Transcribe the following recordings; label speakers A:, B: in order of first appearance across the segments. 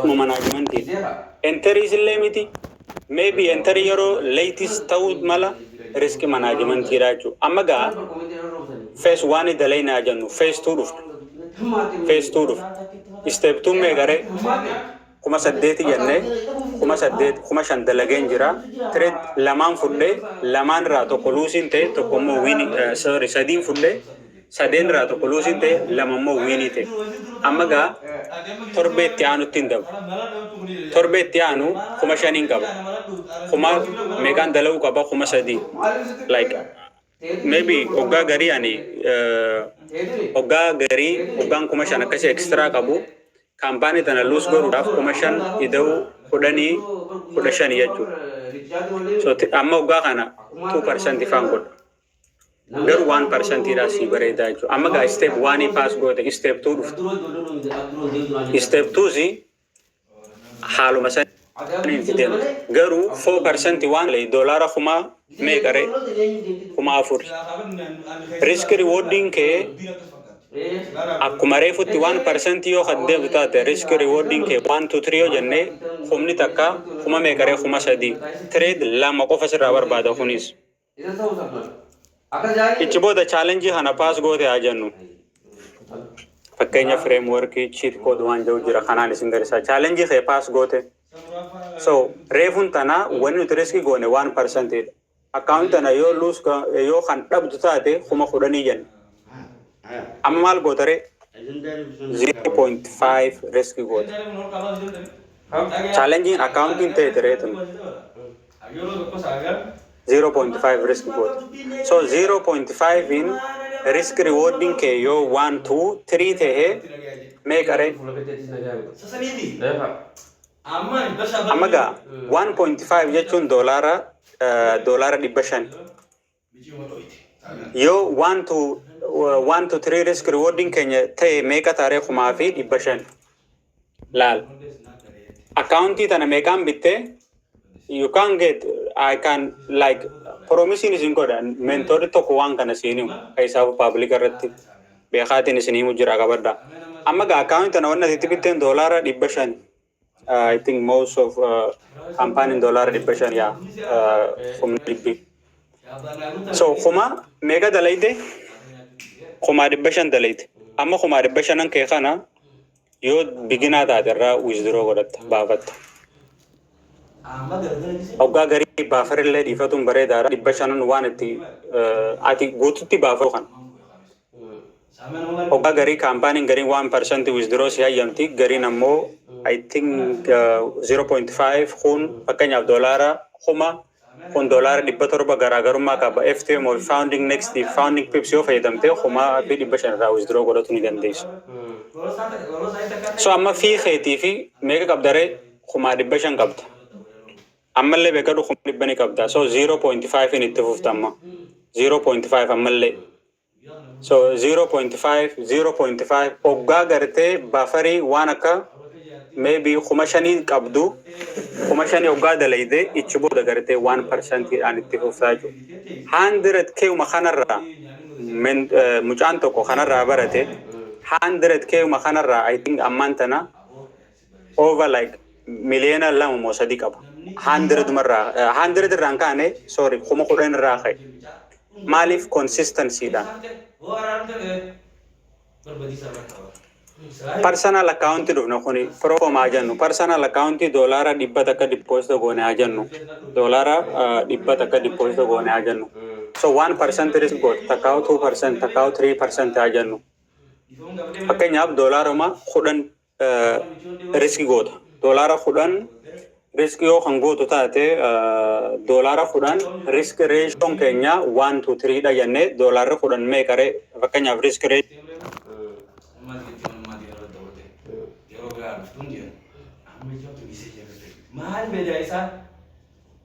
A: Managementiin. Entrys illee miti. Maybe entry yeroo lateis ta'uu mala, risk managementiidha jechuudha. Amma gaa phase one dalaynaa jennu, phase two dhufna. Phase two dhufna. Step two meeqaree? 8,000 jennee, 8,000, 5,000 dalageen jira. Trade lamaan fudhee, lamaan irraa tokko loseiin ta'e, tokko immoo winii, sorry, sadiin fudhee, sadeen irraa tokko loseiin ta'e, lama immoo winii ta'e. Amma gaa torbee itti aanutti hin dabru. Torbee itti aanu 5,000n qaba. Kuma meeqaan dalaguu qaba? 3,000. Like maybe hoggaa garii ani hoggaa garii hoggaan 5,000 akkasii extra qabu, kaampaanii tana lose godhuudhaaf 5,000 ida'uu 10 15 jechuudha. So amma hoggaa kana 2% ifaan godha. Garuu 1%dhaa sii bareedaa jechuudha. Amma gaa step one pass goote, step two dhufte. Step twos haaluma saniin itti deemte. Garuu 4% waan doolaara kuma meeqaree? 4,000. Risk rewarding kee akkuma reefutti 1% yoo kan deemtu taate, risk rewarding kee 1 to 3 yoo jennee, kumni takka kuma meeqaree? 3,000. Trade lama qofa sirraa barbaada kunis. Ichi booda challenge kana pass goote haa jennu. Fakkeenya frameworkii cheat code waan jedhu jira, kanaan isin garisa. Challenge kee pass goote. So reefuun tana wanni nuti risk goone 1%dha. Account tana yoo lose yoo kan dhabdu taate 10,000 jenna. Amma maal gootaree? 0.5 risk goote. Challengeiin accountiin ta'e tiree tun 0.5 risk goote. So 0.5 in risk rewarding kee yoo 1 2 3 ta'e meeqaree? Amma gaa 1.5 jechuun doolaara 500. Yoo 1 to 3 risk rewarding keenya ta'e meeqa taaree? 5,500. Laal. Accountii tana meeqaan bittee? You can get, I can like promising isin godha, mentorri tokko waan kana siin himu keessaafu public irratti beekaatiin isin himu jira, qabadha. Amma gaa accountii tana wanna itti bitteen doolaara 500. I think most of company doolaara 500 yaa kumni dhibbi. So kuma meeqa dalayte? 5,500 dalayte. Amma 5,500n kee kana yoo beginner taate irraa withdraw godhatta, baafatta. Hoggaa garii bufferillee dhiifatuun bareedaadha. 500n waan itti ati guututti baafaru kana. Hoggaa garii kaampaaniin gariin 1% withdraw si hayyamti, gariin ammoo I think 0.5. Kun fakkeenyaaf doolaara kuma kun doolaara 700 garaagarummaa qaba. FTM Funding Next, Funding Pips yoo fayyadamte 5,500 irraa withdraw godhatu ni dandeessu. So amma fee keetii fi meeqa qabdaree? 5,500 qabda. Ammallee beekadhu, 100,000 ni qabda. So 0.5 in itti fufta amma. 0.5 ammallee. So 0.5 0.5 hoggaa gartee bufferii waan akka maybe 5,000 qabdu, 5,000 hoggaa dalayde, ichi booda gartee 1%dhaan itti fuftaa jechuudha. 100 keewuma kanarraa mucaan tokko kanarraa barate, 100 keewuma kanarraa I think ammaan tana over like miliyoona 2 moo 3 qaba. 100 irraa, 100 irraan kaane, sorry, 10,000 irraa ka'e. Maaliif? Consistencydhaan. Personal account dhufna, kuni proforma haa jennu. Personal account doolaara 100 deposit goone haa jennu. Doolaara 100 deposit goone haa jennu. So 1% risk goote, takkaa'u 2%, takkaa'u 3% haa jennu. Fakkeenyaaf doolaaruma 10 risk goota. Doolaara 10 risk yoo kan gootu taate, doolaara 10 risk ratioon keenya 1 to 3 dha jennee, doolaarri 10 meeqaree fakkeenyaaf risk ratio?
B: Yeroo biraa dhuftuun jedhan amma ijoo turisee jira. Maal beekaa isaa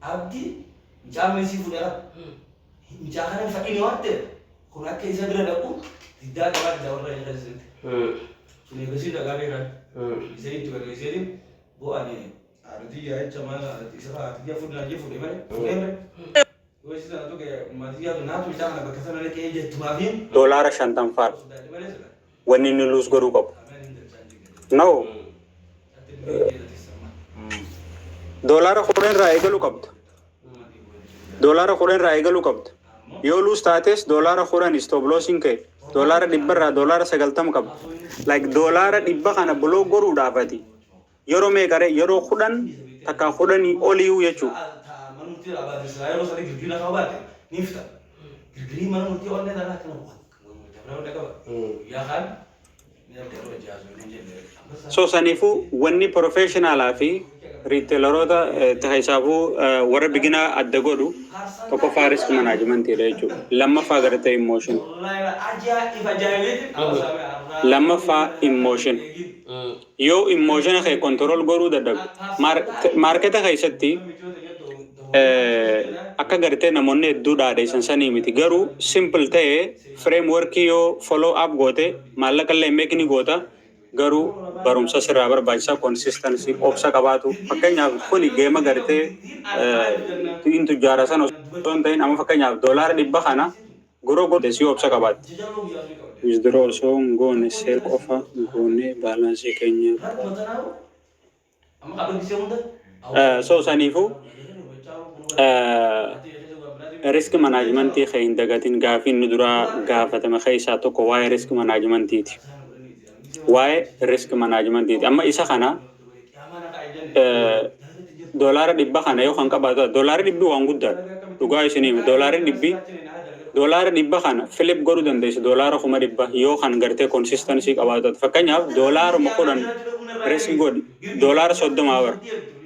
B: abdii mucaa meesii fuudhera. Mucaa kana fadhiin waan ta'eef kun akka isa bira dhaqu diddaa qabaa, diddaa warra isa keessatti. Sun eegasii dhagaa beekan. Isa itti barreessee bo'ani haadhotii yaa'icha maal isa haadhotii fuudhee jee fuudhee malee fuudhee malee. Yoo isa sana tuqe maatii yaadu naatu mucaa kana bakka sana dhaqee jettumaafi.
A: Doolaara 50 faadha. Wanni inni lose godhuu qabu. No. $10 irraa eegaluu qabda. $10 irraa eegaluu qabda. Yoo lose taates $10 stop lossiin ka'e 100 irraa $90 qabda. Like 100 kana blow godhuudhaaf ati yeroo meeqare? Yeroo 10 takka 10 oliyyuu jechuudha.
B: Mana murtii abaadirsaa yeroo sanii girgirii lafa baate ni fita. Girgirii mana murtii onnee tanaa akkana dabra qaba. Guyyaa kaan ni abdii jaazu ni jenne.
A: So saniifuu wanni professionalaa fi retaileroota keessaafuu warra beginner adda godhu tokkoffaa risk managementiidha jechuudha. Lammaffaa gartee emotion.
B: Ajaa'ib ajaa'ibeeti.
A: Lammaffaa emotion. Yoo emotiona kee control godhuu dadhabde marketa keessatti akka gartee namoonni hedduu dhaadheessan sanii miti, garuu simple ta'ee frameworkii yoo follow up goote maallaqa illee make ni goota. Garuu barumsa sirraa barbaachisaa, consistency, obsa qabaatu. Fakkeenyaaf kuni game gartee in tujjaara sana osoo hin ta'in, amma fakkeenyaaf 100 kana grow godhe si obsa qabaatte. Withdraw osoo hin goone sell qofa goone balance keenya. So saniifuu risk managementii kee hin dagatin. Gaafii inni duraa gaafatame keessaa tokko waa'ee risk managementiiti. Waa'ee risk managementiiti. Amma isa kana 100 kana yoo kan qabaatu, 100 waan guddaadha. Dhugaa isinii 100, 100 kana flip godhuu dandeessu 100,000 yoo kan gartee consistency qabaatu. Fakkeenyaaf $10 risk godhi, $30 bara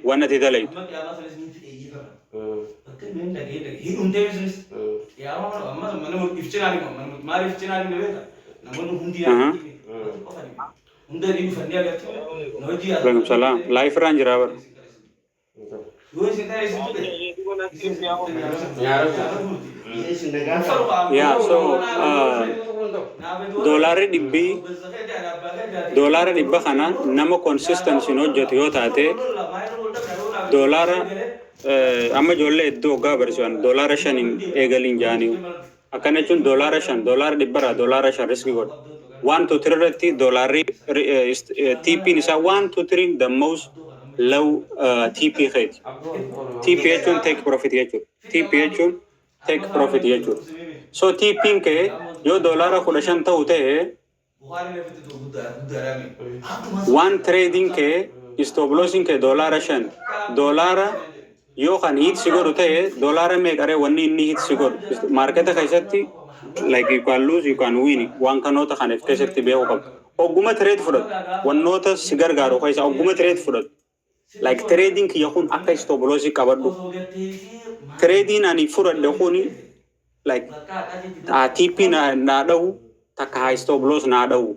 A: waan ati dalaytu.
B: Hidhumtee amma mana ifcinaan maaliif ifcinaan hin beeka namoonni hundi hunda dhufanii agartee hojii.
A: Alaikum salaam. Live irraan jira bara.
B: Yoo isin ta'e isin tuqe.
A: Yeah, so 100, 100 kana nama consistency hojjetu yoo taate, doolaara amma ijoollee hedduu hoggaa barsiisan 5n eegaliin jaaniyu. Akkana jechuun $5, 100 irraa $5 risk godha. One two three irratti doolaarri TP'n isaa one two three, the most low TP keeti. TP jechuun take profit jechuudha. TP jechuun take profit jechuudha. So TP'n kee yoo $15 ta'u ta'e, one trading kee stop lossing kee $5, doolaara yoo kan hit si godhu ta'e, doolaara meeqaree wanni inni hit si godhu marketa keessatti? Like you can lose, you can win. Waan kanoota kan of keessatti beekuu qabdu. Ogguma trade fudhatu wannoota si gargaaru keessa, ogguma trade fudhatu, like trading kiyya kun akka stop lossii qabadhu, trading ani fudhadhe kuni like TP naa dhahu takka haa stop loss naa dhahu,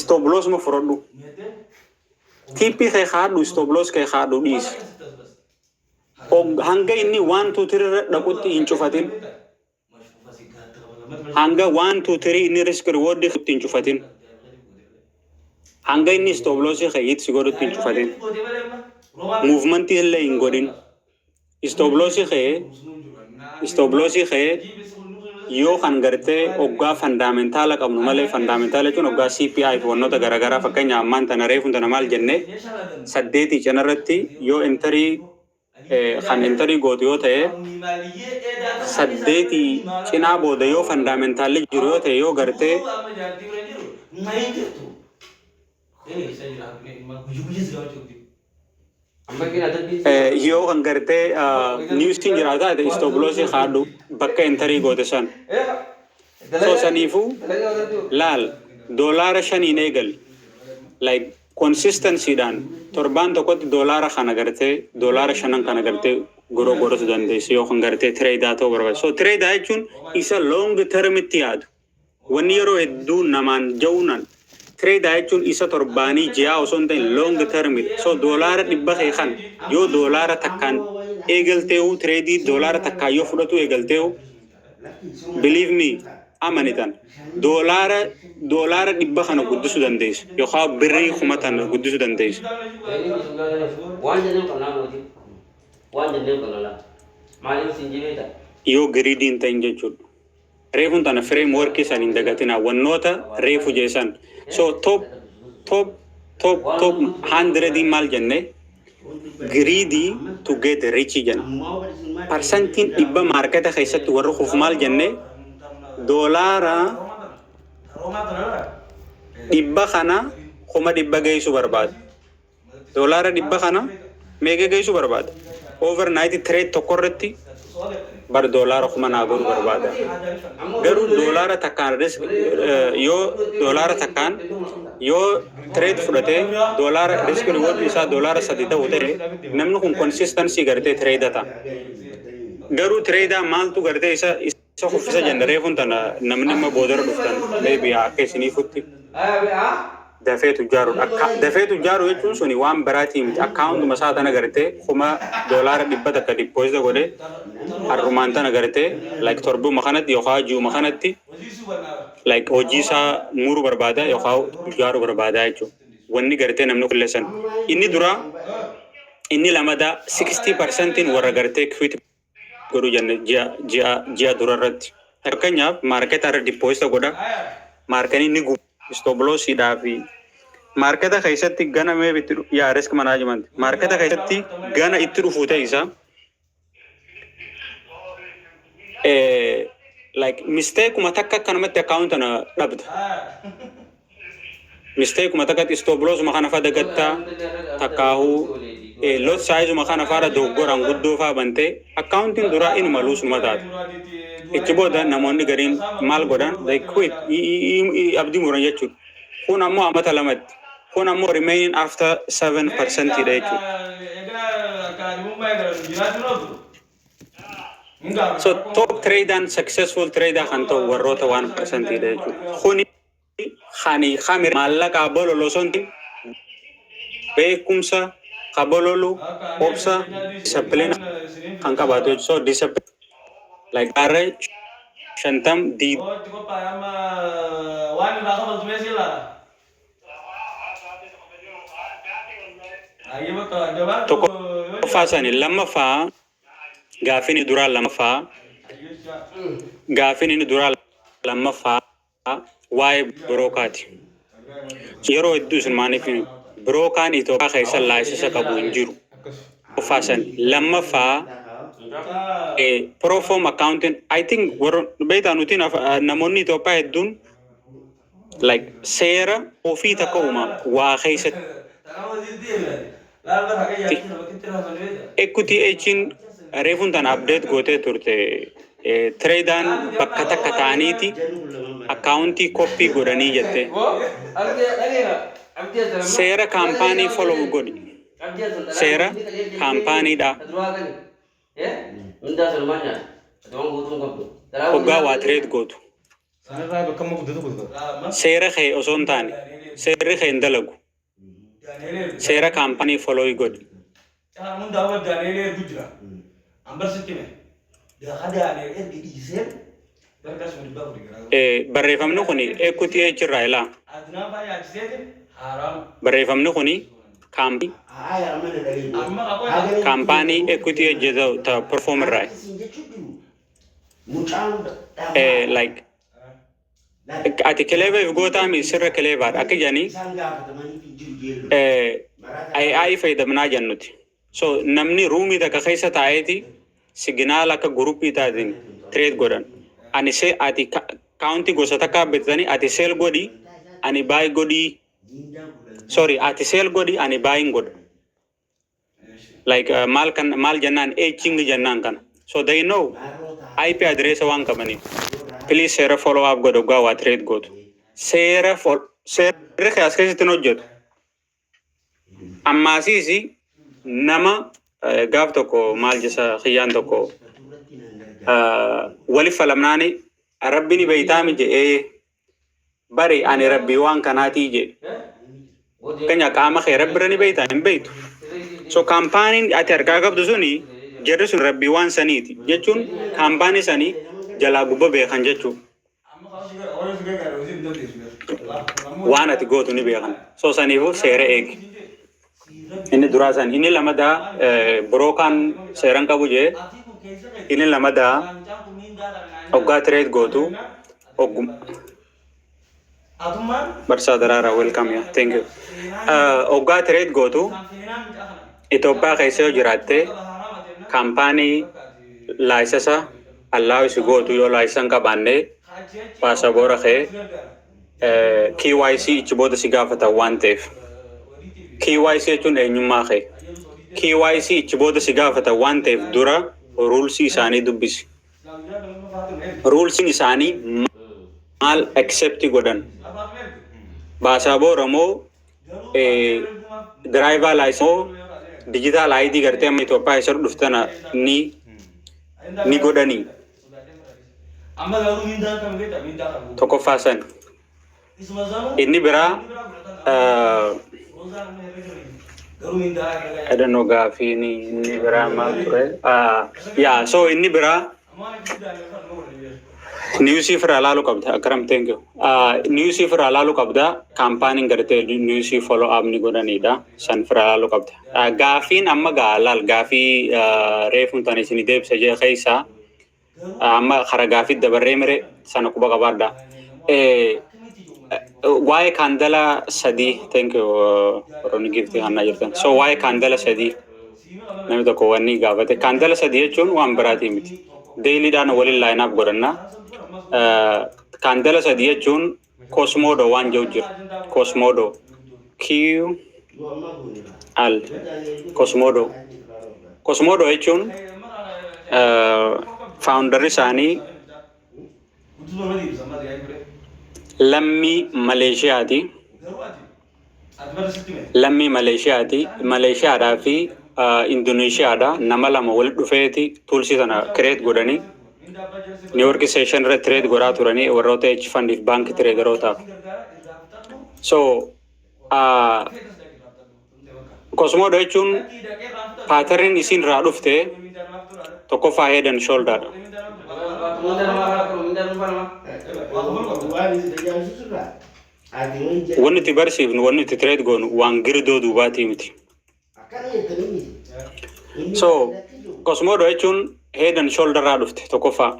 A: stop loss ma fudhadhu. TP kee kaadhu, stop loss kee kaadhu, dhiisi. Hanga inni one two three irra dhaqutti hin cufatin. Hanga one two three inni risk reward itti hin cufatin. Hanga inni stop loss kee hit si godhutti hin cufatin. Movement illee hin godhin. Stop loss kee yoo kan gartee hoggaa fundamentala qabnu malee, fundamentala jechuun hoggaa CPI fi wannoota garaagaraa, fakkeenya ammaan tana reefuun tana maal jenne, 8 cinarratti yoo entry kan entry gootu yoo ta'e, 8 cinaa booda yoo fundamentalli jiru yoo ta'e, yoo gartee
B: Jirtu.
C: Amma gina adabbii.
A: Yoo kan gartee newsiin jiraatu taate, stop lossii kaadhu bakka entry goote san. So saniifuu laal, 5n eegali. Like consistencyidhaan torbaan tokkotti doolaara kana gartee 5n kana gartee grow godhatu dandeessu yoo kan gartee trader ta'uu barbaadu. So trader jechuun isa long termitti yaadu. Wanni yeroo hedduu namaan ja'uunan trader jechuun isa torbaanii ji'aa osoo hin ta'in long termidha. So 100 kee kan yoo 1n eegalteehu, trade 1n yoo fudhatu eegalteehu, believe me, amanitan 100 kana guddisuu dandeessu yookaan birrii 1000 tana guddisuu dandeessu.
C: Waan jenneen qabnaa mootii. Waan jenneen qabna laa. Maaliif siin jedhee
A: Yoo greedy hin ta'in jechuudha. Reefuun tana frameworkii san hin dagatinaa, wannoota reefu jeesan. So top top top top hundrediin maal jenne? Greedy to get rich jenna. 100% marketa keessatti warri kufu maal jenne? $100 kana 100,000 geessuu barbaada. $100 kana meeqa geessuu barbaada? Overnight trade tokko irratti bar $1,000 naa godhuu barbaada. Garuu doolaara takkaan risk, yoo doolaara takkaan yoo trade fudhatee doolaara risk reward isaa $3 ta'u ta'e, namni kun consistency gartee trade ta'a. Garuu trader maaltu gartee isa kuffisa jenna reefuun tana? Namni immoo boodara dhuftan maybe akka isiniifutti dafee tujjaaru. Akka dafee tujjaaru jechuun suni waan biraatii miti. Accountuma isaa tana gartee $100,000 deposit godhee har'umaan tana gartee like torbuma kanatti yookaan ji'uma kanatti like hojii isaa muruu barbaada yookaan tujjaaruu barbaada jechuudha. Wanni gartee namni qilleessan. Inni dura, inni lamadaa 60%iin warra gartee quit godhu jenne ji'a dura irratti. Fakkeenyaaf, marketa irra deposit godha. Marketni ni gubu. Stop lossiidhaa fi marketa keessatti gana mee itti yaa risk management marketa keessatti gana itti dhufu ta'e isaa like mistakeuma takka akkanumatti account na dhabda. Mistakeuma takkatti stop lossuma kana fa dagattaa, takkaahuu lot sizeuma kana faadha dogoggoraan guddoo faa bantee accountiin duraa inuma lossuma taata. Ichi booda namoonni gariin maal godhan? They quit, abdii muran jechuudha. Kun ammoo amata lamatti. Kun ammoo remaining after 7% dha jechuudha. So top trader and successful trader kan ta'u warroota 1% dha jechuudha. Kuni kan kami maallaqa bololu osoo hin ta'in, beekumsa ka bololu, obsa, discipline kan qabaatu jechuudha. So discipline like gaarree 50
B: Waan irraa kafaltu meesii ilaala. Ayyee, bakka jabaatu.
A: Tokkoffaa sani. Lammaffaa, gaaffiin inni duraa lammaffaa, gaaffiin inni duraa lammaffaa waa'ee brokeraati. Yeroo hedduu isin maaliif brokeraan Itoophiyaa keessa license qabu hin jiru. Tokkoffaa sani. Lammaffaa, prop firm accounting, I think warra beektaa nuti namoonni Itoophiyaa hedduun like seera ofii takka uuma waa keessatti. Equity Edgein reefuun tana update gootee turte, traderaan bakka takka ta'aniiti accountii copy godhanii jette. Seera company follow godhi. Seera companydha. Hoggaa waa trade gootu.
D: Sanarraa bakka amma guddatu guddata.
A: Seera kee osoo hin taane, seerri kee hin dalagu. Seera company follow godhi.
B: Hundaa Daani'eel ergu jira. Ambarsitti hime. Gaafa Daani'eel ergi dhiisee barka sun 400 garaa.
A: Barreeffamni kuni Equity Edge irraa ilaa.
B: Adnaan baay'ee achiseeti haaraam.
A: Barreeffamni kuni
B: Amma qaboo
A: company Equity Edge ta prop firm irraa. Like ati clever gootaami, sirra cleveraadha akka jedhanii AI fayyadamnaa jennuti. So namni roomii takka keessa taa'eeti signal akka groupii taatiin trade godhan. Ani se ati accountii gosa takkaa bitatanii, ati sell godhi, ani buy godhi, sorry, ati sell godhi, ani buyin godha. Like maal kan maal jennaan, edging jennaan kana. So they know IP address waan qabaniif. Please seera follow up godhu gaa waa trade gootu. Seera seerri kee as keessatti hin hojjetu. Ammaasiisi nama gaaf tokko maal jesa kiyyaan tokko wali falamnaani, rabbi ni beeytaami jedhee, bari ani rabbii waan kanaatii jedhe. Fakkeenya, qaama kee rabbira ni beeytaa? Hin beeytu. So companyn ati harkaa qabdu suni, jarri sun rabbii waan saniiti jechuun company sanii jalaa gubba beekan jechuudha. Waan ati gootu ni beekan. So saniifuu seera eegi. Inni duraa san. Inni lamadaa, brokeraan seeran qabu jee. Inni lamadaa, hoggaa trade gootu hoggum Barsaa Daraaraa, welcome, yeah, thank you. Hoggaa trade gootu Itoophiyaa keessa yoo jiraatte, kaampaanii license allow si gootu, yoo license hin qabaanne, paasaboora kee KYC ichi booda si gaafatan waan ta'eef. KYC jechuun eenyummaa kee. KYC ichi booda si gaafatan waan ta'eef, dura rulesii isaanii dubbisi. Rulesiin isaanii maal accept godhan? Paasaboora moo driver license moo digital ID gartee amma Itoophiyaa keessa dhuftana ni godhanii?
B: Amma garuu mindaan kan beektaa, mindaa kan
A: Tokkoffaa san.
B: Isuma sanuu.
A: Inni biraa
B: Garuu mindaa
A: I don't know, gaafiin inni biraa maal ture? Yeah, so inni biraa newsii irraa laaluu qabda. Akkaram, thank you. Newsii irraa laaluu qabda. Kaampaaniin gartee newsii follow up ni godhanidha. San irraa laaluu qabda. Gaafiin amma gaa laal, gaafii reefuun tan isin deebisa jee keessaa amma kara gaafii dabarree mire sana quba qabaadha. Waa'ee candle sadii, thank you, warroonni giftii hannaa jirtan. So waa'ee candle sadii namni tokko wanni gaafate, candle sadii jechuun waan biraatii miti. Dailydhaan waliin line up godhanna. Candle sadii jechuun Quasimodo waan jiru jira. Quasimodo. Q L Quasimodo. Quasimodo jechuun founderri isaanii lammii Maleeshiyaati. Lammii Maleeshiyaati. Maleeshiyaadhaa fi Indoneeshiyaadha. Nama lama walitti dhufeeti toolsii sana create godhanii New York session irratti trade godhaa turanii, warroota hedge fundiif baankii traderootaaf. So Quasimodo jechuun patterniin isiin irraa dhufte tokkoffaa head and shoulder dha.
C: Mindaa dhuunfaa namaa.
A: Wanni itti barsiifnu, wanni itti trade goonu waan girdoo duubaatii miti. So Quasimodo jechuun head and shoulder irraa dhufte tokkoffaa.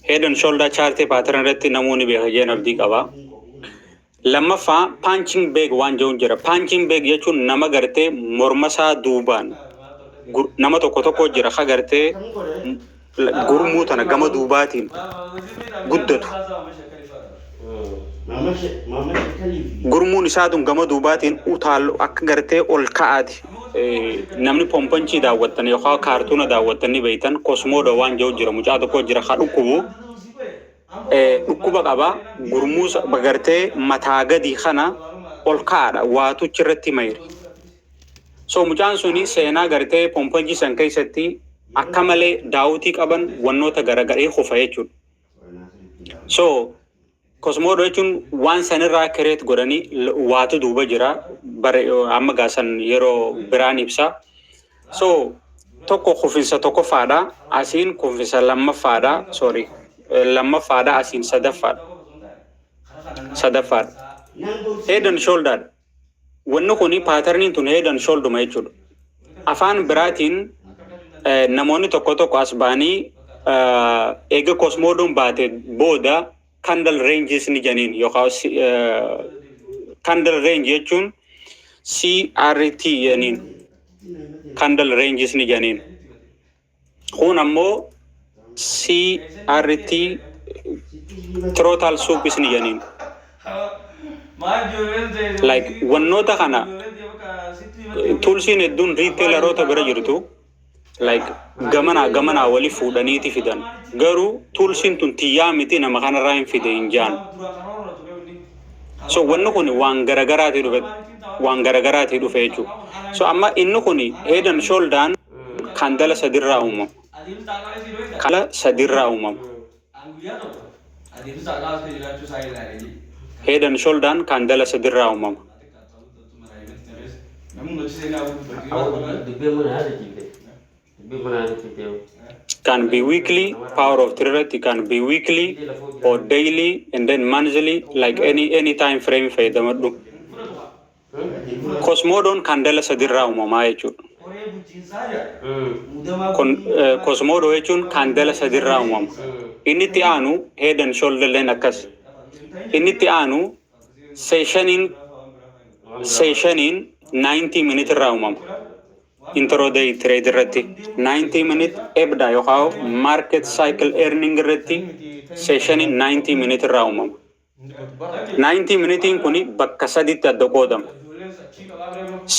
A: Head and shoulder chartii pattern irratti namoonni beeka jeen abdii qaba. Lammaffaa, punching bag waan jedhu jira. Punching bag jechuun nama gartee morma isaa duubaan nama tokko tokko jira ka gartee gurmuu tana gama duubaatiin guddatu. Gurmuun isaa tun gama duubaatiin utaalu akka gartee ol ka'aati. Namni pomponchii daawwattan yookaan kaartuuna daawwattan ni beektan, Quasimodo waan jedhu jira, mucaa tokko jira ka dhukkubu. Dhukkuba qaba, gurmuu gartee mataa gadi kana ol ka'aadha, waatu irratti mayri. So mucaan suni seenaa gartee pomponchii san keessatti akka malee daawwitii qaban wannoota garagaree kufa jechuudha. So Quasimodo jechuun waan sanirraa create godhanii waatu duuba jira. Bare amma gaasan yeroo biraan ibsa. So tokko kufinsa tokkoffaadha. Asiin kufinsa lammaffaadha. Sorry. Lammaffaadha, asiin sadaffaadha. Sadaffaadha. Head and shoulder. Wanni kuni patterniin tun head and shoulder jechuudha. Afaan biraatiin namoonni tokko tokko as ba'anii eega Quasimodoon baate booda candle ranges ni janiin, yookaan candle range jechuun CRT janiin, candle ranges ni janiin. Kun ammoo CRT turtle soups ni janiin. Like wannoota kana toolsiin hedduun retaileroota bira jirtu, like gamanaa gamanaa wali fuudhaniiti fidan. Garuu toolsiin tun tiyyaa miti, nama kanarraa hin fide hin jaan. So wanni kun waan garagaraatii dhufe, waan garagaraatii dhufe jechuudha. So amma inni kun head and shoulder candle sadirraa uumama. Candle sadirraa uumama.
B: Adeemsa qaasa jiraachuu isaa ilaalee.
A: Head and shoulder candle sadirraa uumama.
B: Namni hojii seenaa guutuu.
C: Dubbee mana haala jibbe. Dubbee mana haala jibbe.
A: Can be weekly, power of three irratti, can be weekly or daily and then monthly, like any time frame fayyadamadhu. Quasimodoon candle sadirraa uumamaa jechuudha.
B: Qoree bulchiinsaa jira. Muudamaa.
A: Quasimodo jechuun candle sadirraa uumama. Inni itti aanu head and shoulder leen akkas. Inni itti aanu sessioniin 90 minute irraa uumama. Intraday trade irratti 90 minute EBITDA yookaan market cycle earning irratti sessionii 90 minute irraa uumama. 90 minute kuni bakka saditti adda qoodama.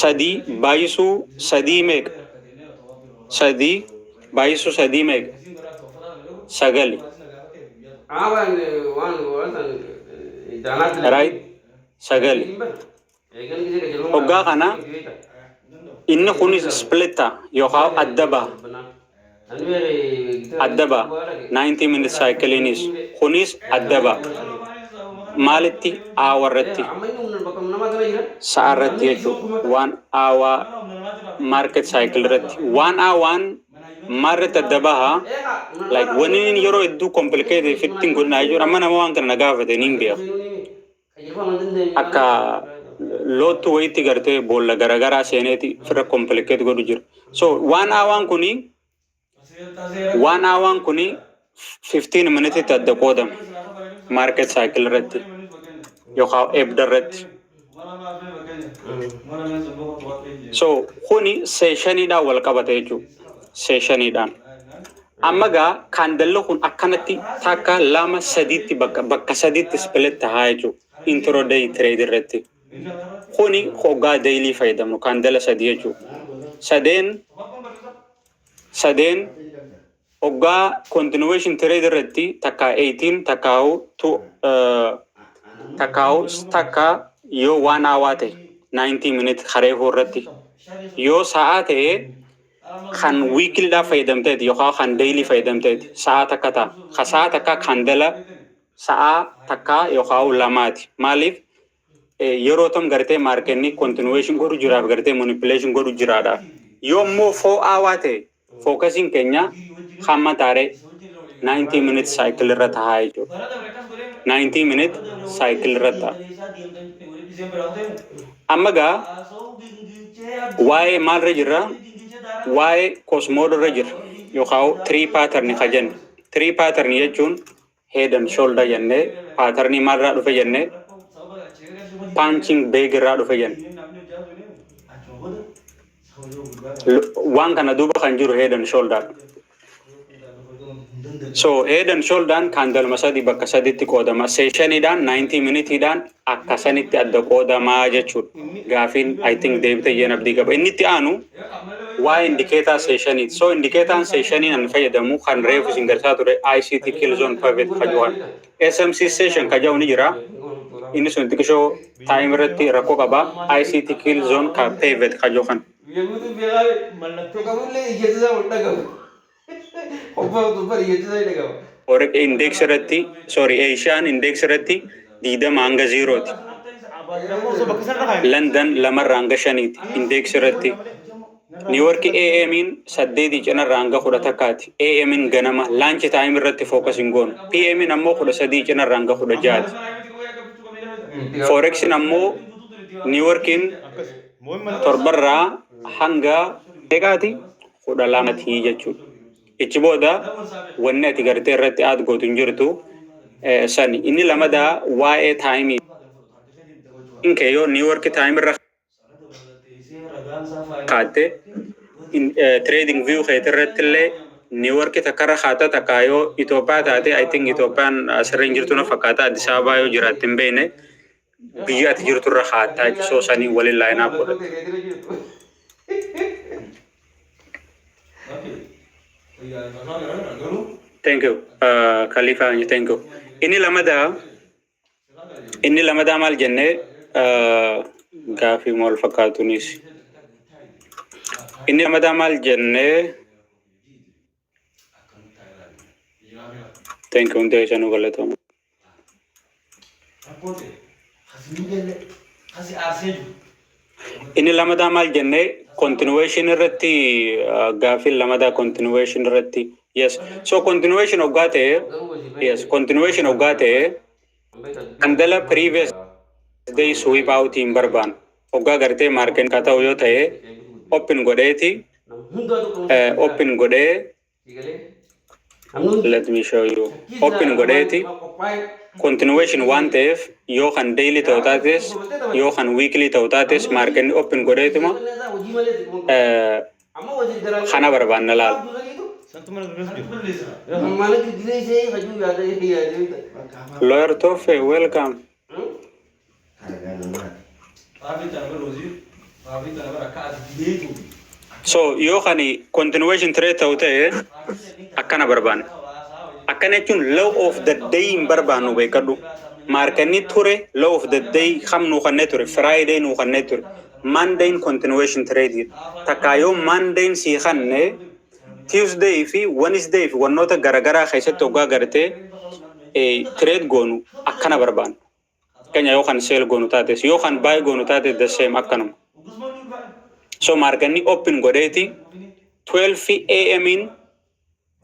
A: Sadii baay'isuu sadii meeqa? Sadii baay'isuu sadii meeqa? Sagali. Right? Sagali. Hoggaa kana inni kunis split ta'a yookaan adda ba'a. Adda ba'a. 90 minute cycliinis kunis adda ba'a. Maalitti? Hour irratti. Sa'a irratti jechuudha. 1 hour market cycle irratti. 1 hour maalirratti adda baha? Like wanni inni yeroo hedduu complicated fittiin godhina jechuudha. Amma nama waan kana na gaafate niin beeku. Akka loottu wayitti gartee boolla garaagaraa seeneeti firra complicate godhu jira. So 1 hour kuni 15 minute adda qoodama market cycle irratti yookaan EBITDA irratti. So kuni sessioniidhaan wal qabata jechuudha. Sessioniidhaan. Amma gaa candlelli kun akkanatti takka, lama, sadiitti, bakka sadiitti split tahaa jechuudha. Intraday trade irratti. Kuni hoggaa daily fayyadamnu candle sadii jechuudha. Sadeen sadeen hoggaa continuation trade irratti takka 18, takkaa'u takkaa'u takka yoo 1 hour ta'e, 90 minute kareefuu irratti yoo sa'aa ta'e, kan weeklyidhaaf fayyadamteeti yookaan kan daily fayyadamteeti sa'a takka ta'a. Ka sa'a takka candle sa'a takka yookaan lamaati. Maaliif? Yeroo tam gartee marketni continuation godhu jiraaf gartee manipulation godhu jiraadha. Yoo immoo 4 hour ta'e, focusiin keenya hamma taaree 90 minute cycle irra tahaa jechuudha. 90 minute cycle irra ta'a. Amma gaa waa'ee maalirra jirra? Waa'ee Quasimodo irra jirra. Yookaan three pattern ka jenne. Three pattern jechuun head and shoulder jennee, patternii maalirraa dhufe jennee, punching bag irraa dhufe jenne. Waan kana duuba kan jiru head and shoulder. So head and shoulder candlema sadi bakka saditti qoodama. Sessioniidhaan 90 minutiidhaan akka sanitti adda qoodamaa jechuudha. Gaafiin I think deebite jeen abdii qaba. Inni itti aanu waa'ee indicator sessioniiti. So indicatorn sessionii an fayyadamu kan reefu isin garsaa ture ICT Killzone Pivot kajuwan. SMC session kaja'u ni jira. Inni sun xiqqishoo time irratti rakkoo qaba. ICT Killzone ka Pivot kajoo kan.
C: Mallattoo qabullee ijjata wal dhagahu. Obbo Dubbar ijjata isaa dhagahu.
A: Index irratti, sorry, Asian index irratti 20 hanga 0ti. London 2rraa hanga 5ti index irratti. New York AM'n 8 cinarraa hanga 11ti. AM'n ganama lunch time irratti focus hin goonu. PM'n ammoo 13 cinarraa hanga 16ti. Forexin ammoo New Yorkiin 7rraa hanga meeqaati? 12ti jechuudha. Ichi booda wanni ati gartee irratti aad gootu hin jirtu sani. Inni lamadaa waa'ee timeii. Inkee yoo New York time irra kaatte, trading view keeti irratti illee New York takkarra kaata, takka yoo Itoophiyaa taate, I think Itoophiyaan asirra hin jirtu na fakkaata, Addis Ababaa yoo jiraatte hin beekne, biyya ati jirtu irra kaattaa jechuudha. Sanii waliin line up godhatte. Thank you. Khalifa, thank you. Inni lamadaa maal jennee, gaafii maal fakkaatunis. Inni lamadaa maal jennee? Thank you, hundi keessanuu galatooma.
B: Rakkoo ta'e kasi miidhalle kasi aarsee jiru.
A: Inni lamadaa maal jennee? Continuation irratti, gaafiin lamadaa continuation irratti. Yes. So continuation hoggaa ta'e, yes, continuation hoggaa ta'e, candle previous day sweep out hin barbaannu. Hoggaa gartee market ka ta'u yoo ta'e, open godheeti, open godhee, let me show you, open godheeti continuation waan ta'eef, yoo kan daily ta'u taates, yoo kan weekly ta'u taates, marketni open godheetuma Kana barbaanna laal.
D: Santu mana duras jiru.
C: Mana gidireessee hajuu yaada yaada.
A: Lawyer Tofe, welcome.
B: Xaafii tana bara wasiir, xaafii tana bara akka ati beektu.
A: So yoo kani continuation trade ta'u ta'e akkana barbaanna. Akkana jechuun low of the day hin barbaannu, beekadhu. Marketni ture low of the day kam nuu kannee ture? Friday nuu kannee ture. Monday continuation trade. Takka yoo Monday sii kanne, Tuesday fi Wednesday fi wannoota garaagaraa keessatti hoggaa gartee trade goonu akkana barbaanna. Fakkeenya yoo kan sell goonu taates, yoo kan buy goonu taate, the same akkanuma. So marketni open godheeti 12 AM in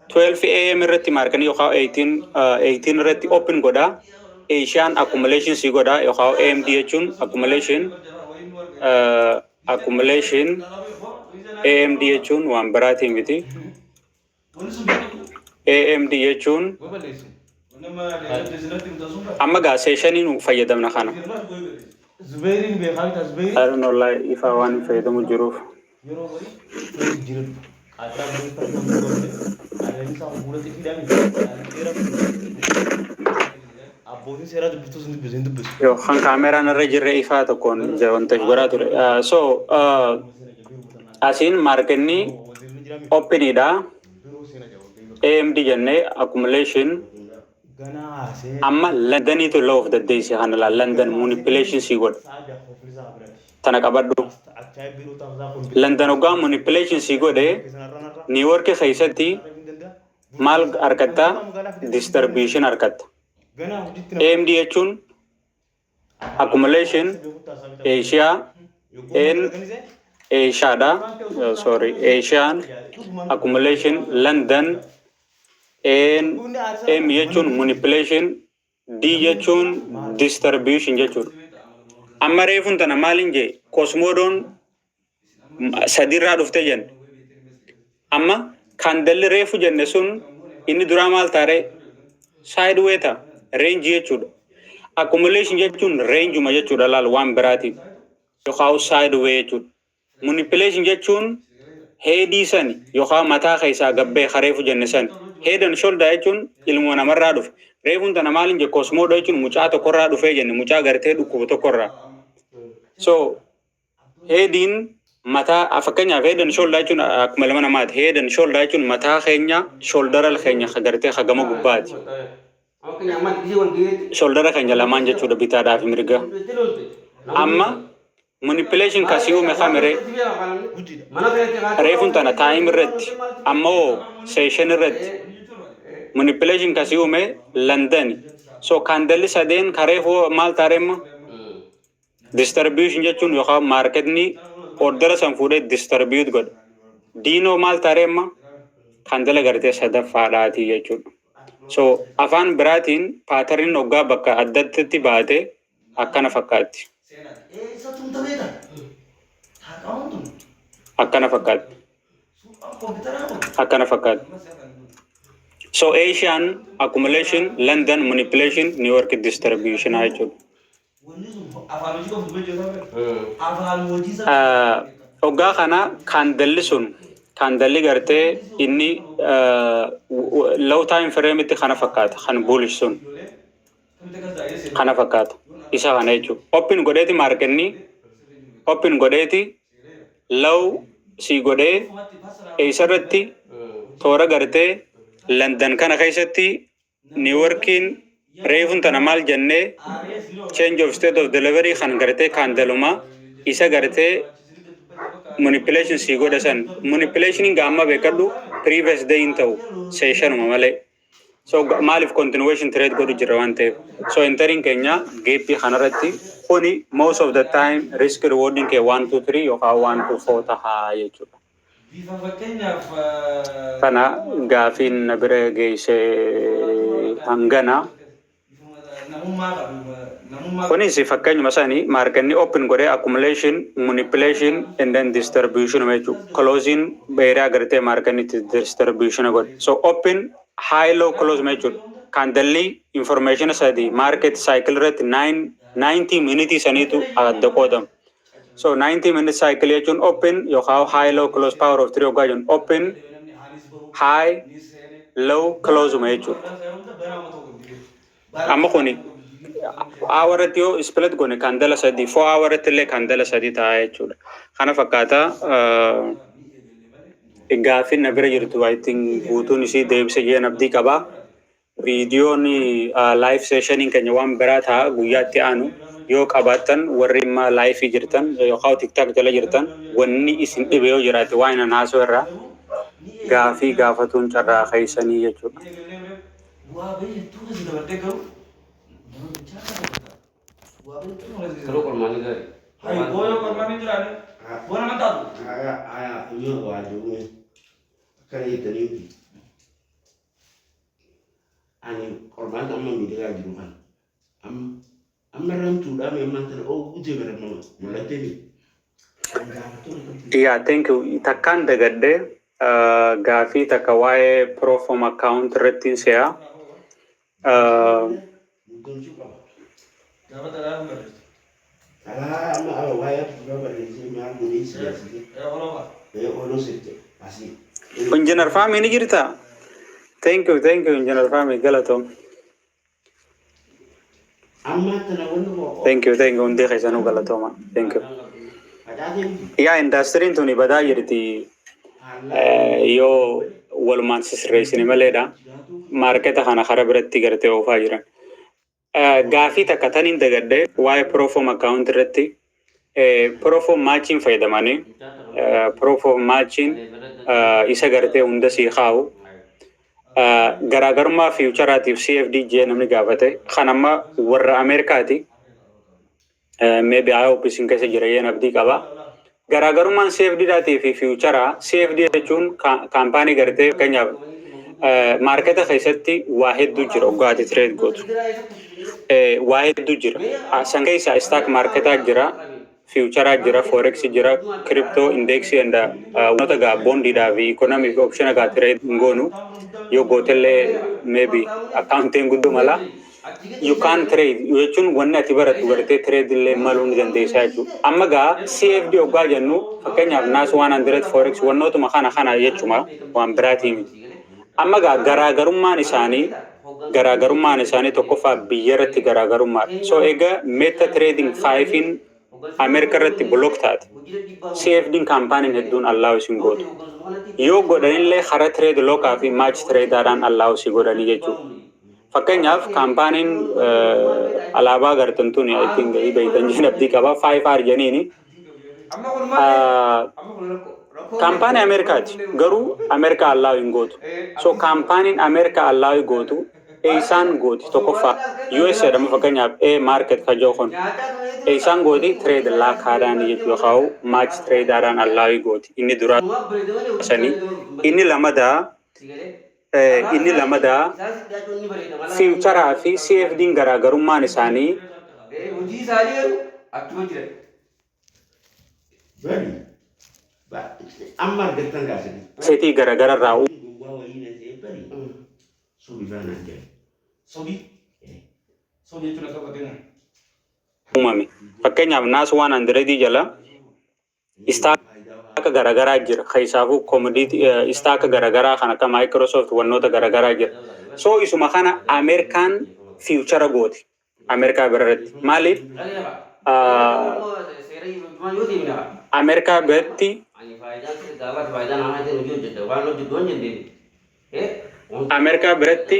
A: 12 AM irratti marketni yookaan 18 irratti open godhaa. Asian accumulation si godhaa, yookaan AMD jechuun accumulation. AMD jechuun waan biraatii miti. AMD jechuun amma gaa sessionii nu fayyadamna kana.
D: Zubeeriin beekaa bitaa Zubeeriin.
A: I don't know, like ifa waan hin fayyadamu jiruuf.
D: Yeroo barii jira dhufa. Qaaxaa beektaa kan godhe. Adeemsa isaa fuula xixiidhaan dheeraa. Abbootiin seeraa dubbiftus hin dubbisu hin dubbisu.
A: Yoo kan kaameraan irra jirre ifaa tokkoon wanta godhaa ture. So asiin marketni openidha. AMD jennee accumulation
D: Ganaa haasee.
A: Amma Londoniitu low of the day si kana laal. London manipulation si godha.
D: Sa'a ofiisaa biraati.
A: Tana qabadhu.
D: Achaa biiroo taasisaa kompiitara.
A: London hoggaa manipulation si godhe, New York keessatti maal argatta? Distribution argatta.
D: Ganaa hojiitti
A: AMD jechuun accumulation Asia N Asiaadha. Sorry, Asian accumulation, London N M jechuun manipulation, D jechuun distribution jechuudha. Amma reefuun tana maaliin jee? Quasimodoon sadiirraa dhufte jenne. Amma candlelli reefu jenne sun inni duraa maal taare? Sideway ta'a. Range jechuudha. Accumulation jechuun rangeuma jechuudha laal, waan biraati. Yookaan sideway jechuudha. Manipulation jechuun headii sani yookaan mataa keessaa gabbee reefu jenne sani. Head and shoulder jechuun ilmoo namarraa dhufe. Reefuun tana maaliin jee? Quasimodo jechuun mucaa tokkorraa dhufee jenne, mucaa gartee dhukkubu tokkorraa. So headiin mataa, fakkeenyaaf head and shoulder jechuun akkuma ilma namaati. Head and shoulder jechuun mataa keenya, shouldera keenya gartee hagama gubbaati. Shouldera keenya lamaan jechuudha, bitaadhaa fi mirga. Amma manipulation kasii uume kamire? Reefuun tana time irratti, ammoo session irratti manipulation kasii uume London. So candlelli sadeen kareefuu maal taareemma? Distribution jechuun yookaan marketni ordera san fuudhee distribute godha. Diinoo maal taareemma? Candle gartee sadaffaadhaati jechuudha. So afaan biraatiin patterniin hoggaa bakka addatti baate akkana fakkaatti.
B: Eessa tumta beekta? Haaqamuun tun
A: Akkana fakkaatti.
B: Suphaan kompiitaraa kun.
A: Akkana fakkaatti. So Asian accumulation, London manipulation, New York distribution jechuudha.
B: Wanni sun afaan hojii qofa dubbachuu isaa afaan hojii isaa.
A: Hoggaa kana candlelli sun, candlelli gartee inni low time frame itti kana fakkaata, kan bullish sun kana fakkaata, isa kana jechuudha. Open godheeti, marketni open godheeti low si godhee eessarratti toora gartee London kana keessatti New Yorkiin reefun tana maal jennee? Change of state of delivery kan gartee candleuma isa gartee manipulation si godha san. Manipulation gaamma beekadhu, previous day hin ta'u, sessionuma malee. So maaliif? Continuation trade godhu jira waan ta'eef. So entryin keenya gapii kanarratti kuni most of the time risk rewarding kee 1 2 3 yookaan 1 2 4 tahaa jechuudha.
B: Bifa fakkeenyaaf
A: Kana gaafiin na bira geesse hangana.
B: Namummaa qabu namummaa.
A: Kunis fakkeenyuma sanii marketni open godhee accumulation, manipulation and then distribution jechuudha. Closing area gartee marketni itti distribution godhe. So open, high, low, close jechuudha. Candlelli information sadi market cycle irratti 90 minute saniitu adda qoodama. So 90 minute cycle jechuun open yookaan high, low, close, power of three yookaan jennu open, high, low, close uma jechuudha. Amma kuni hour irratti yoo split goone candle 3, 4 hour irratti illee candle 3 ta'a jechuudha. Kana fakkaata. Gaaffiin na bira jirtu, I think, guutuun isii deebise jeen abdii qaba. Viidiyoon live sessioniin keenya waan biraa ta'a. Guyyaatti aanu yoo qabaattan, warri imma live jirtan yookaan TikTok jala jirtan, wanni isin dhibe yoo jiraate, waan nan haasoo irraa gaafii gaafatuun carraa keessanii jechuudha.
B: Waa baay'ee keessa dabartee garuu nama bichaa kana waa baay'ee.
C: Kalau qormaanni gaarii.
B: Hayi, booya qormaanni jiraane boo nama taatu.
E: Haya, haya, yoo waa jiru akkana jettanii miti. Ani qormaata amma miidhagaa jiru kana amma amma ramtuudhaa ammaan tana oogutee bara mul'attee miti.
A: Yeah, thank you. Takkaan dagadde gaafii takka waa'ee prop firm account irratti se'a.
E: Muddamsuu qaba.
B: Gaafa xalaa hin barreessu.
E: Xalaa amma waa'ee akka barreessee maal godhee si beeksisee
B: Oloo.
E: Ooloo sirte asii.
A: Engineer Fami ni jirta? Thank you, thank you, Engineer Fami, galatoom.
E: Amma tana wanni koo.
A: Thank you, thank you, hundi keessanuu galatooma. Thank you.
E: Facaatee miti.
A: Yaa, industryn tuni badaa jirti. Yoo walumaan sisirreessine maleedha. Marketa kana karaa biratti gartee oofaa jiran. Gaafii takka taniin dagadde waa'ee prop firm account irratti, prop firm matchiin fayyadamanii, prop firm matchiin isa gartee hunda sii kaa'u. Garaagarummaa futureaatiif CFD jee namni gaafate kan amma warra Ameerikaati. Maybe I hope isin keessa jira yeen abdii qaba. Garaagarummaan CFD dhaatii fi futurea, CFD jechuun kaampaanii gartee, fakkeenyaaf, marketa keessatti waa hedduu jira. Hoggaati trade gootu. Waa hedduu jira. San keessa stock marketaa jira, futurea jira, forex jira, crypto, index and wantoota gaa bondiidhaa fi economy fi optiona gaa trade hin goonu. Yoo gootellee maybe accountiin guddoo mala. You can trade jechuun wanni ati barattu gartee trade illee maluu ni dandeessaa jechuudha. Amma gaa CFD hoggaa jennu, fakkeenyaaf Nas 100, forex, wannootuma kana kana jechuma, waan biraatii miti. Amma gaa garaagarummaan isaanii tokkoffaa biyya irratti garaagarummaadha. So egaa Meta Trading 5in Ameerika irratti block taate. CFD'n kaampaaniin hedduun allow isin gootu. Yoo godhanillee karaa trade lockaa fi match tradeadhaan allow si godhanii jechuudha. Fakkeenyaaf, kaampaaniin alaabaa agartan tuni, I think beektan jeen abdii qaba, 5R jeniini.
C: Amma kun maal? Amma kun rakkoo.
A: Kaampaanii Ameerikaati. Garuu Ameerikaa allow hin gootu. So kaampaaniin Ameerikaa allow gootu eessaan gooti? Tokkoffaa US jedhama. Fakkeenyaaf, A market kajoo kun eessaan gooti? Trade lockaadhaan jechuudha yookaan match tradeadhaan allow gooti. Inni duraa sanii. Inni lamadaa futurea fi CFD'n garaagarummaan isaanii
C: Hojii isaanii garuu achuma jiran.
E: Bari amma argattan gaasanii.
A: Setii garaagara irraa
E: Gowwaa wayii na ta'e bari sobi baanaan jedhe.
B: Sobii. Sobii jechuun akka fakkeenyaaf.
A: Uumame. Fakkeenyaaf, Nas 100 jala stocka garaagaraa jira. Keessaafuu commodity stocka garaagaraa kan akka Microsoft, wannoota garaagaraa jira. So isuma kana Ameerikaan future gooti. Ameerikaa birarratti. Maaliif? Ameerikaa biratti Ameerikaa biratti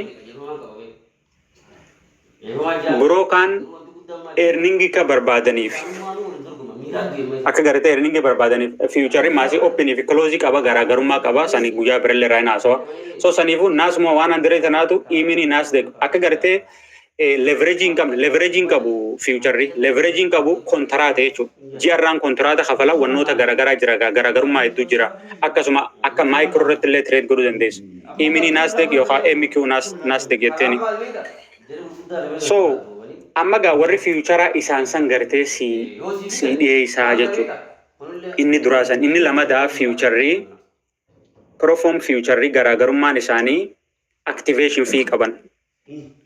A: brokeraan earningii akka barbaadaniif, akka gartee earningii barbaadaniif, futureri maasii openii fi closeii qaba, garaagarummaa qaba. Sanii guyyaa birallee irraa hin haasawa. So saniifuu Nasuma 100 tanaatu E-mini Nasdaq akka gartee leveragii hin qabne, leveragii hin qabu. Futureri leveragii hin qabu, kontaraata jechuudha. Ji'arraan kontaraata kafala, wannoota garaagaraa jira, garaagarummaa hedduu jira. Akkasuma akka micro irratti illee trade godhuu dandeessu. E-mini Nasdaq yookaan MQ Nasdaq jetteeni. So amma gaa warri futurea isaan san gartee si dhiyeessaa jechuudha. Inni duraa san. Inni lamadaa futureri, prop firm futureri garaagarummaan isaanii activation fee qaban.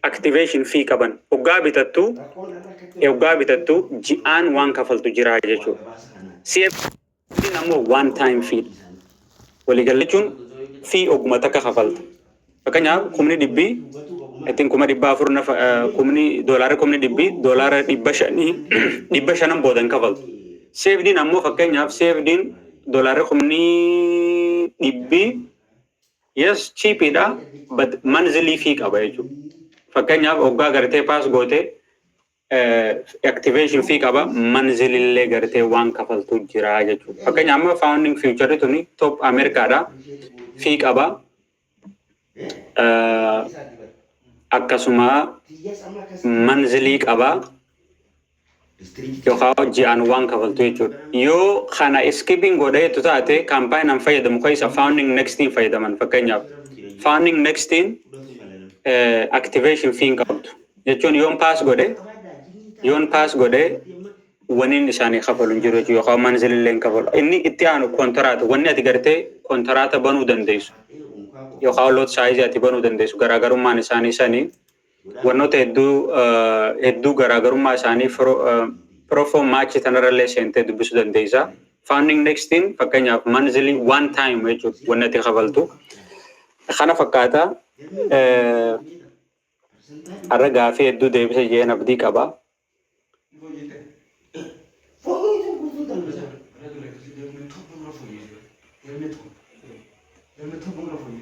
A: Activation fee qaban. Hoggaa bitattu ji'aan waan kafaltu jira jechuudha. CFD ammoo one time fee. Waliigalli jechuun fee oguma takka kafalta. Fakkeenyaaf 100,000, ittiin 400,000 nafa, kumni doolaara 100,000 doolaara 500 500 boodan kafaltu. CFD'n ammoo, fakkeenyaaf CFD'n doolaara 100,000, yes, cheapiidha, but monthly fee qaba jechuudha. Fakkeenyaaf hoggaa gartee pass gootee activation fee qaba, monthly illee gartee waan kafaltu jira jechuudha. Fakkeenyaaf amma Funding Future tuni top Ameerikaadha, fee qaba. Akkasuma monthly qaba yookaan ji'aan waan kafaltu jechuudha. Yoo kana skipping godheetu taate, kaampaaniin an fayyadamu keessa Funding Nextiin fayyadaman. Fakkeenyaaf Funding Nextiin activation fee hin qabdu. Jechuun yoon pass godhe waniin isaanii kafalu hin jiru jechuudha, yookaan monthly illee hin kafalu. Inni itti aanu kontaraata, wanni ati gartee kontaraata banuu dandeessu yookaan lot size ati banuu dandeessu garaagarummaan isaanii sanii wannoota hedduu hedduu garaagarummaa isaanii prop firm match tanarrallee seentee dubbisuu dandeessa. Funding Nextiin fakkeenyaaf monthly one time jechuudha wanni ati kafaltu. Kana fakkaata. Har'a gaafii hedduu deebisa jeen abdii qaba.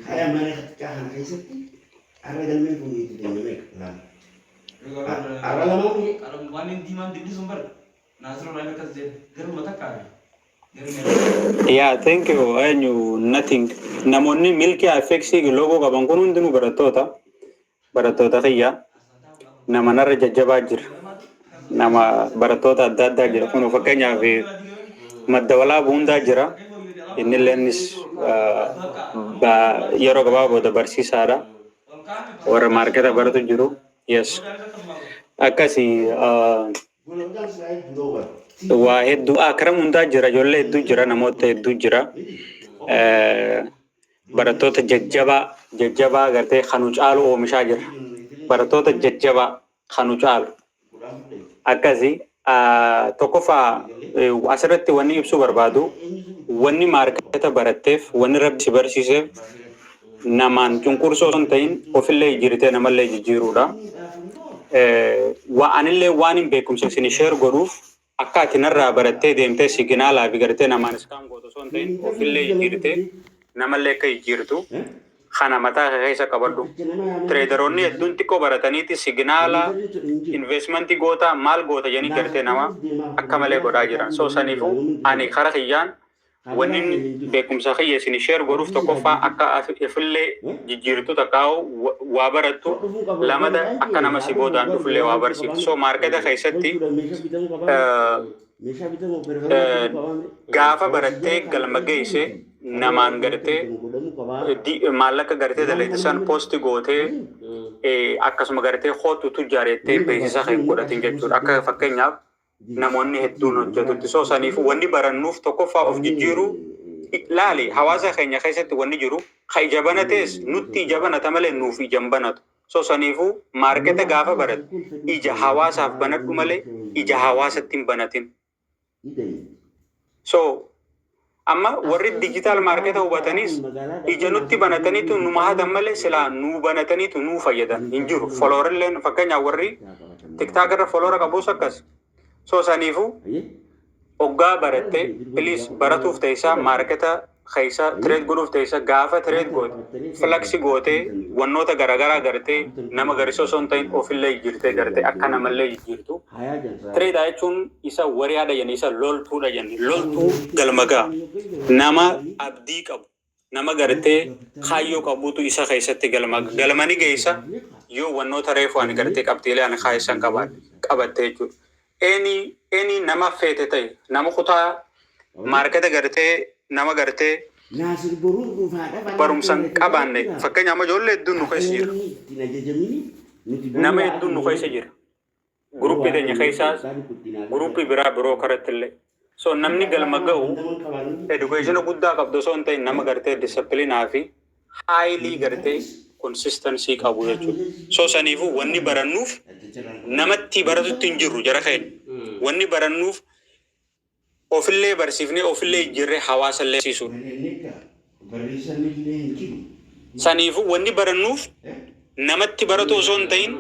E: Haya, mana xiqqaa kana keessatti har'a galmeen kun itti deemame lama. Har'a lamaa mi?
B: Waan inni diimaan dibni sun bara. Naasiroo waan akkas jedhe garuma takka.
A: Yeah, thank you. Eenyu nothing. Namoonni Milkii FX logo qaban kun hundinuu barattoota. Barattoota kiyya. Nama narra jajjabaa jira. Nama barattoota adda addaa jira. Kun fakkeenyaaf Madda Walaabuu hundaa jira. Inni illeenis yeroo gabaabaa booda barsiisaadha. Warra marketa baratu jiru. Yes. Akkasii waa hedduu akram hundaa jira. Ijoollee hedduu jira. Namoota hedduu jira. Barattoota jajjabaa jajjabaa gartee kanu caalu oomishaa jira. Barattoota jajjabaa kanu caalu. Akkasii tokkoffaa asirratti wanni ibsuu barbaadu, wanni marketa baratteef, wanni Rabbi si barsiiseef namaan cunqursoo osoo hin ta'in ofillee jijjiirtee namallee jijjiiruudha. Waa anillee waan hin beekumsa isin share godhuuf akka ati narraa barattee deemtee signalaa fi gartee namaan scam gootu osoo hin ta'in ofillee jijjiirtee namallee akka jijjiirtu kana mataa kee keessa qabadhu. Traderoonni hedduun xiqqoo barataniiti signala investmentii goota maal goota jedhanii gartee nama akka malee godhaa jiran. So saniifuu ani kara kiyyaan wanni beekumsa kiyya isin share godhuuf tokkoffaa akka ifillee jijjiirtu, takkaa'u waa barattu, lamada akka nama si boodaan dhufullee waa barsiiftu. So marketa keessatti gaafa barattee galma geesse namaan gartee maallaqa gartee dalayti san post gootee akkasuma gartee hootu tujjaarettee beeksisa kan godhatin jechuudha. Akka fakkeenyaaf namoonni hedduun hojjetutti. So saniif wanni barannuuf tokkoffaa of jijjiiruu. Laali, hawaasa keenya keessatti wanni jiru ka ija banatees nutti ija banata malee nuuf ija hin banatu. So saniifuu marketa gaafa barattu ija hawaasaaf banadhu malee ija hawaasatti hin banatin. So amma warri digital marketa hubataniis ija nutti banataniitu numa hatan malee silaa nuu banataniitu nuu fayyadan hin jiru. Followerilleen fakkeenyaaf warri TikTok irra follower qabus akkas. So saniifuu hoggaa baratte, please, baratuuf ta'isa, marketa keessa trade godhuuf ta'isa, gaafa trade goote flex gootee wannoota garaagaraa gartee nama garisoo osoo hin ta'in ofillee jijjiirtee gartee akka namallee jijjiirtu. Trader jechuun isa wariyaadha jenne, isa loltuudha jenne, loltuu galma ga'a. Nama abdii qabu, nama gartee kaayyoo qabutu isa keessatti galma galmani geessa yoo wannoota reefu ani gartee qabxiilee ani kaayessan qabatte jechuudha. Any nama feete ta'e, nama kutaa marketa gartee nama gartee barumsa hin qabaanne, fakkeenya amma ijoollee hedduun nu keessa jira. Nama hedduun nu keessa jira. Groupii keenya keessaas, groupii biraa biroo karatti illee. So namni galma ga'u education guddaa qabdu osoo hin ta'in nama gartee disciplinaa fi highly gartee consistency qabu jechuudha. So saniifuu wanni barannuuf namatti baratutti hin jirru jara keenya. Wanni barannuuf Ofillee barsiifnee, ofillee jijjiirree, hawaasallee barsiisuudha.
E: Barreessanillee hin jiru.
A: Saniifuu wanni barannuuf namatti baratu osoo hin ta'in,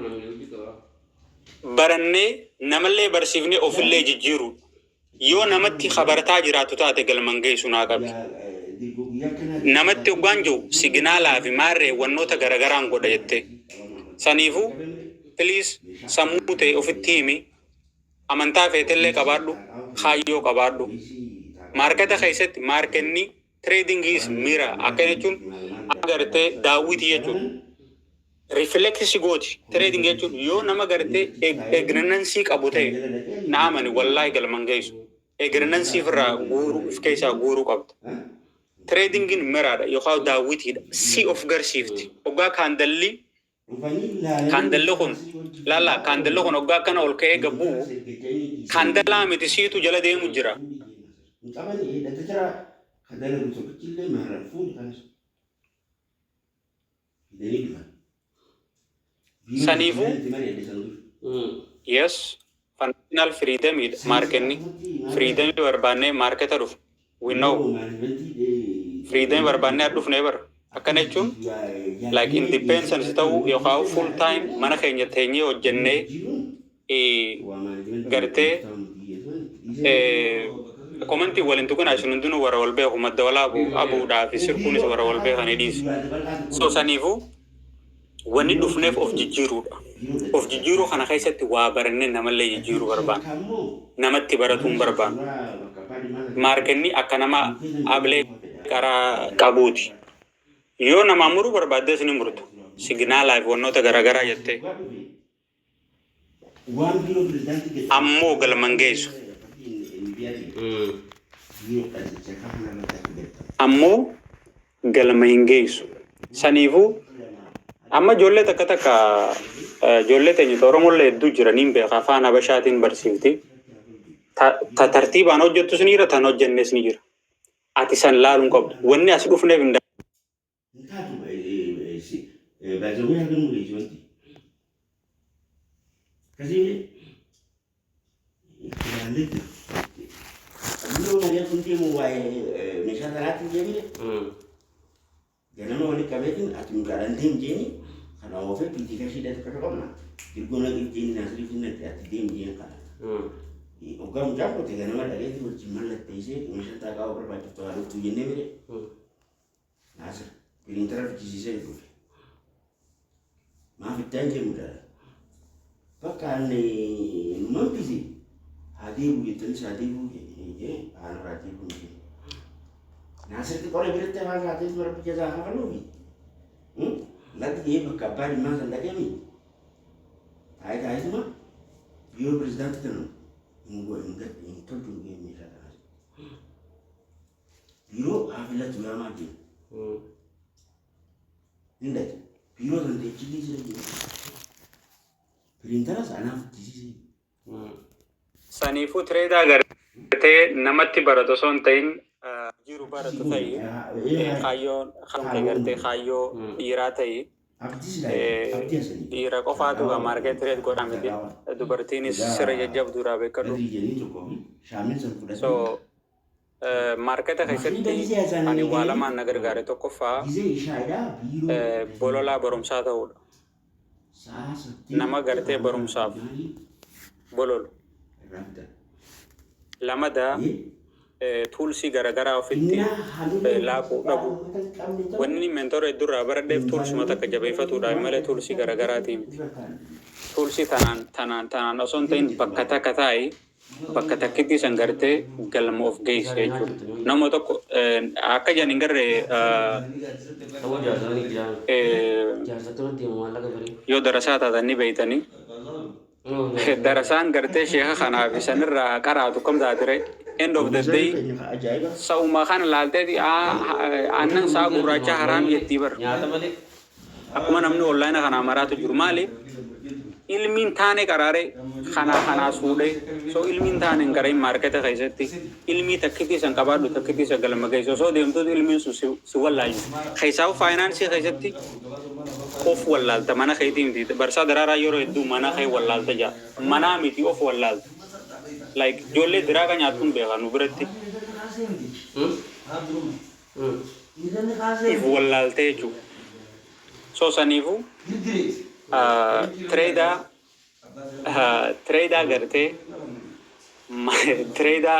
A: barannee namallee barsiifnee ofillee jijjiiruudha. Yoo namatti kabarataa jiraatu taate, galman geessu naa qabi. Namatti hoggaan jiru signalaa fi maarree wannoota garagaraan godha jettee. Saniifuu please, sammuu ta'e ofitti himi. Amantaa feetellee qabaadhu, kaayyoo qabaadhu. Marketa keessatti marketni tradingis mira akkana jechuun agartee daawwitii jechuudha. Rifleksii gooti. Trading jechuun yoo nama gartee ignoranceii qabu ta'e, na amani, wallaahi galman geessu. Ignoranceii ofirraa guuruu, of keessaa guuruu qabda. Tradingiin miraadha yookaan daawwitiidha. Si of garsiifti. Hoggaa candlelli kun laala, candlelli kun hoggaa akkana ol ka'ee gabbuu, candlelaa miti, siitu jala deemu jira.
E: Hin qaban hidhata jira. Kan dalagu tokkichillee maara fuudhi kanas. Fidanii dhufan.
A: Yes, financial freedomidha marketni. Freedomii barbaannee marketa dhufu. We know. Freedomii barbaannee as dhufnee bara. Akkana jechuun like independence ta'uu yookaan full time mana keenya teenyee hojjennee gartee commentii waliin tuqinaa, isin hundinuu warra wal beeku, madda walaabu abuudhaa fi sirkuunis warra wal beekanii dhiisu. So saniifuu wanni dhufneef of jijjiiruudha. Of jijjiiruu kana keessatti waa barannee namallee jijjiiruu barbaanna. Namatti baratuun barbaanna. Marketni akka nama ablee karaa qabuuti. Yoo namaa muruu barbaaddes ni murta. Signalaa fi wannoota garaagaraa jettee.
E: Waan biiroo pirezidaantii
A: Ammoo galman geessu.
E: Biiroo qajeelcha kana irratti akka gadi
A: Ammoo galma hin geessu. Saniifuu amma ijoollee takka takka, ijoollee teenya Oromollee hedduu jiraniin beeka, afaan Habashaatiin barsiifti. Ta tartiibaan hojjettus ni jira, tan hojjennes ni jira. Ati san laaluun qabdu. Wanni as dhufneef hin
E: Hin taatu, baay'ee argamu geessu wanti. Akkasii ilaallee jira. Biiroo malee kun deemu waa'ee meeshaa sanaatti deemne, ganama walitti qabeetiin ati mucaadhaan deem jeeni, kana oofee petty cashiidha tokko qabna. Dirgoo naqii jeeni, naasiriif hin naqi, ati deem jeen kana. Hoggaa mucaan qote ganama dhaqeetii wajjin mallatteessee meeshaan taaqaa barbaachiftu haa dhuftu jennee mire. Naasir printera fichisiisee dhufe. Maaf itti hanjee mucaadha. Bakka ani numan fisi haa deebi'u jettanis haa deebi'u jee, haa nurraa deebi'u jee. Naasirti qoree biratti afaan kaatees bara biyya isaa kafaluufi. Latti jee bakka abbaa dhimmaa san dhaqeemi. Taa'ee taa'eetuma biiroo pirezidaantii kana hin hin hin tolchu hin geenye meeshaa kanas. Biiroo haa filatu yaamaa jiru. Hin dhaqe. Biiroo san teechillee sira jiru. Printeras anaaf ittisiisee.
A: Saniifuu trader gartee namatti baratu osoo hin ta'in jiru baratu ta'e, kaayyoon kan gartee kaayyoo dhiiraa ta'e, dhiira qofaatu gaa market trade godhaa miti. Dubartiinis sirra jajjabduudhaa beekadhu. So marketa keessatti ani waa lamaan na gargaare. Tokkoffaa, bololaa barumsaa ta'uudha. Nama gartee barumsaaf bololu. Lamada, toolsii garaagaraa ofitti laaquu dhabu. Wanni mentor hedduurraa baradheef toolsuma takka jabeeffatuudhaaf malee toolsii garaagaraatii miti. Toolsii tanaan tanaan tanaan osoo hin ta'in, bakka takka taa'ee bakka takkitti san gartee galma of geesse jechuudha. Nama tokko akka jedhan hin garree
C: Ta'uu jaarsanii jiran. Jaarsatti deemu maallaqa firii.
A: Yoo darasaa taatan ni beeytanii. Darasaan gartee sheeka kanaaf isanirraa qaraatu kam taatire, end of the day sa'uma kana laalteeti aannan sa'a gurraacha haraam jettii bar.
C: Nyaata malee.
A: Akkuma namni onlinea kanaa maraatu jiru, maali? Ilmiin taane qaraare kanaa kanaa suudhee, so ilmiin taane hin qarayin. Marketa keessatti ilmii takkitii san qabaadhu, takkitii san galma geessu osoo deemtuutu ilmiin sun si wallaalchisa. Keessaafu financeii keessatti of wallaalta, mana keetii miti. Barsaa daraaraa yeroo hedduu mana kee wallaalta jaa. Manaa miti, of wallaalta. Like ijoollee diraaqa nyaattuun beekaa nu biratti if wallaaltee jechuudha. So saniifuu trader gartee trader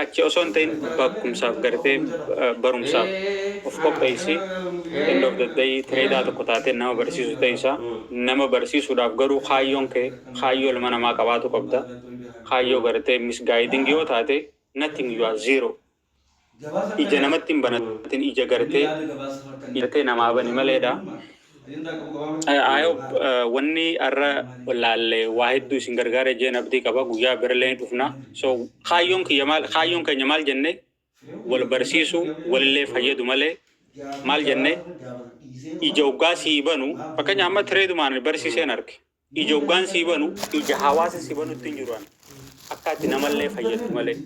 A: achi osoo hin ta'in bakkumsaaf gartee barumsaaf of qopheessi. End of the day trader tokko taatee nama barsiisu ta'e isaa nama barsiisuudhaaf garuu kaayyoon kee kaayyoo ilma namaa qabaatu qabda. Kaayyoo gartee misguiding yoo taate, nothing, you are zero. Ija namatti hin banatin, ija gartee namaa bani maleedha. I hope wanni har'a laalle waa hedduu isin gargaara jeen abdii qaba. Guyyaa birallee ni dhufna. So kaayyoon kiyya maal, kaayyoon keenya maal jenne? Wal barsiisuu, walillee fayyadu malee. Maal jenne? Ija hoggaa sii banu, fakkeenya amma trade'umaan barsiiseen arge, ija hoggaan sii banu, ija hawaasa sii banutti hin jiru ani akka ati namallee fayyadu malee.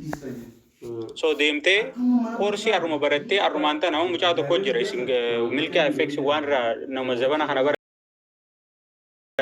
A: So deemtee koorsii har'uma barattee har'umaan tana mucaa tokko jira isin Milkaa FX waan irraa nama zabana kana bara.